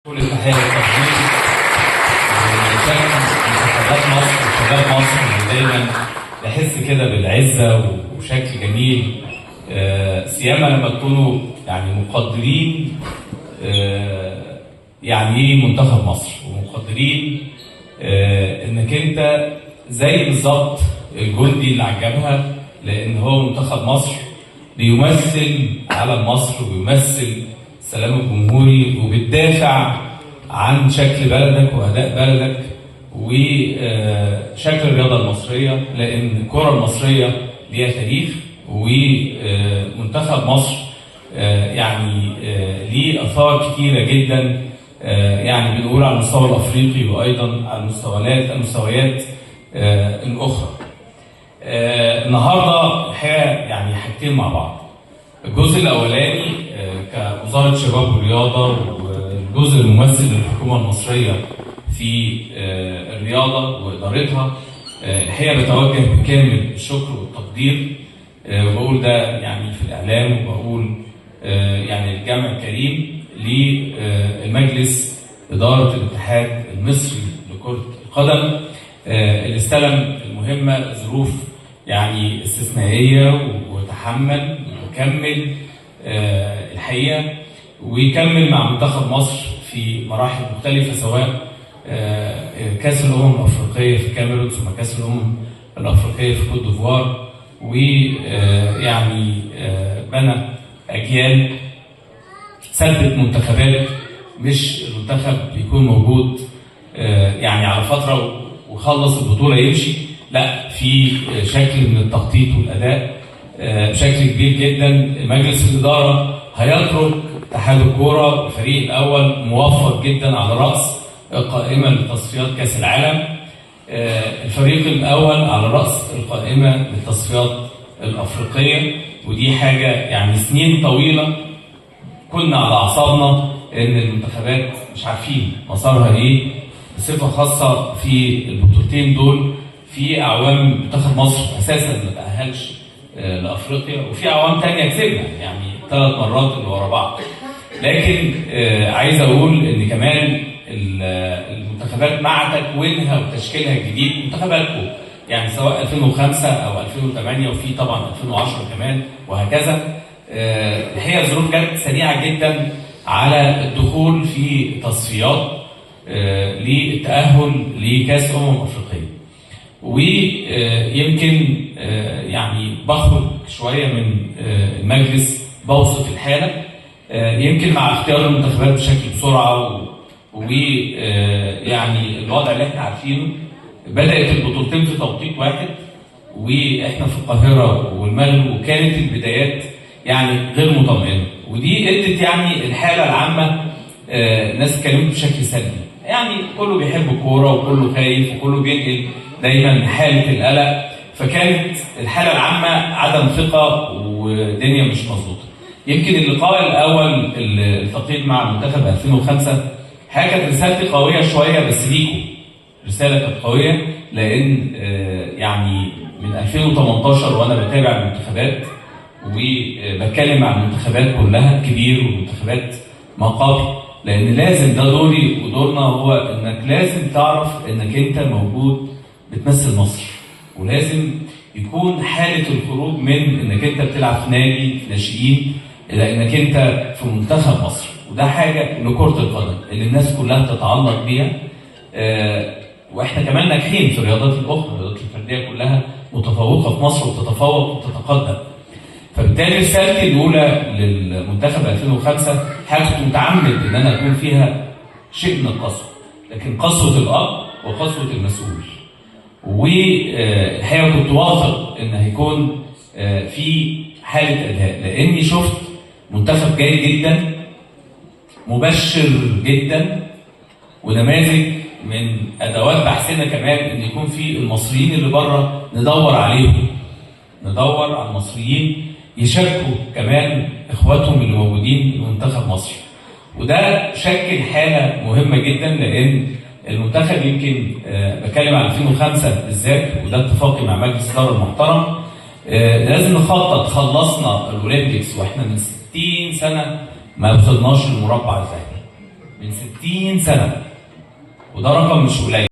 كل التحية والتقدير شكل منتخبات مصر وشباب مصر اللي دايما بحس كده بالعزة وشكل جميل، سيما لما تكونوا يعني مقدرين يعني ايه منتخب مصر، ومقدرين انك انت زي بالظبط الجندي اللي على الجبهة، لان هو منتخب مصر بيمثل علم مصر وبيمثل السلام الجمهوري وبتدافع عن شكل بلدك واداء بلدك وشكل الرياضة المصرية، لان الكره المصرية ليها تاريخ، ومنتخب مصر يعني ليه اثار كتيرة جدا، يعني بنقول على المستوى الافريقي وايضا على المستويات الاخرى. النهارده الحقيقة يعني حاجتين مع بعض. الجزء الاولاني كوزارة شباب والرياضة والجزء الممثل للحكومة المصرية في الرياضة وادارتها، الحقيقة بتوجه بكامل الشكر والتقدير، وبقول ده يعني في الاعلام، وبقول يعني الجمع الكريم للمجلس ادارة الاتحاد المصري لكرة القدم، اللي استلم المهمة ظروف يعني استثنائية وتحمل وكمل الحقيقة، ويكمل مع منتخب مصر في مراحل مختلفة، سواء كاس الامم الافريقية في الكاميرون، ثم كاس الامم الافريقية في كوت ديفوار، ويعني بنى اجيال، ثبت منتخبات، مش المنتخب بيكون موجود يعني على فترة وخلص البطولة يمشي، لا، في شكل من التخطيط والاداء بشكل كبير جدا. مجلس الادارة هيترك اتحاد الكورة الفريق الاول موفق جدا على راس القائمة لتصفيات كاس العالم، الفريق الاول على راس القائمة للتصفيات الافريقية، ودي حاجة يعني سنين طويلة كنا على اعصابنا ان المنتخبات مش عارفين مسارها ايه، بصفة خاصة في البطولتين دول. في اعوام منتخب مصر اساسا ما تاهلش لافريقيا، وفي اعوام تانية كسبنا يعني 3 مرات اللي ورا بعض. لكن عايز اقول ان كمان المنتخبات مع تكوينها وتشكيلها الجديد، منتخباتكم يعني سواء 2005 او 2008 وفي طبعا 2010 كمان وهكذا، الحقيقة الظروف جت سريعة جدا على الدخول في تصفيات للتاهل لكاس افريقية. ويمكن يعني بخرج شوية من المجلس بوصف الحالة، يمكن مع اختيار المنتخبات بشكل بسرعة ويعني الوضع اللي احنا عارفينه، بدات البطولتين في توقيت واحد واحنا في القاهرة والمغرب، وكانت البدايات يعني غير مطمئنة، ودي ادت يعني الحالة العامة. الناس اتكلمت بشكل سلبي، يعني كله بيحب الكورة وكله خايف وكله بينقل دايما حاله القلق، فكانت الحالة العامة عدم ثقة والدنيا مش مظبوطة. يمكن اللقاء الاول اللي التقيت مع منتخب 2005 حاجة كانت رسالتي قوية شوية، بس ليكم رسالة كانت قوية، لان يعني من 2018 وانا بتابع المنتخبات وبتكلم مع المنتخبات كلها، الكبير والمنتخبات ما قبل، لان لازم ده دوري ودورنا، هو انك لازم تعرف انك انت موجود بتمثل مصر، ولازم يكون حاله الخروج من انك انت بتلعب في نادي في ناشئين الى انك انت في منتخب مصر، وده حاجة لكرة القدم اللي الناس كلها بتتعلق بيها. واحنا كمان ناجحين في الرياضات الاخرى، الرياضات الفردية كلها متفوقه في مصر وبتتفوق وبتتقدم. فبالتالي رسالتي الاولى للمنتخب 2005 حاجة كنت متعمد ان انا اكون فيها شيء من القسوة، لكن قسوة الاب وقسوه المسؤول. والحقيقة كنت واثق ان هيكون في حاله اداء، لاني شفت منتخب جيد جدا، مبشر جدا، ونماذج من ادوات بحثنا كمان ان يكون في المصريين اللي بره ندور عليهم، ندور على المصريين يشاركوا كمان اخواتهم اللي موجودين في منتخب مصر. وده شكل حاله مهمة جدا، لان المنتخب يمكن بتكلم على 2005 بالذات، وده اتفاقي مع مجلس الادارة المحترم، لازم نخطط. خلصنا الاولمبيكس واحنا من 60 سنة ما وصلناش للمربع الذهبي. من 60 سنة، وده رقم مش قليل.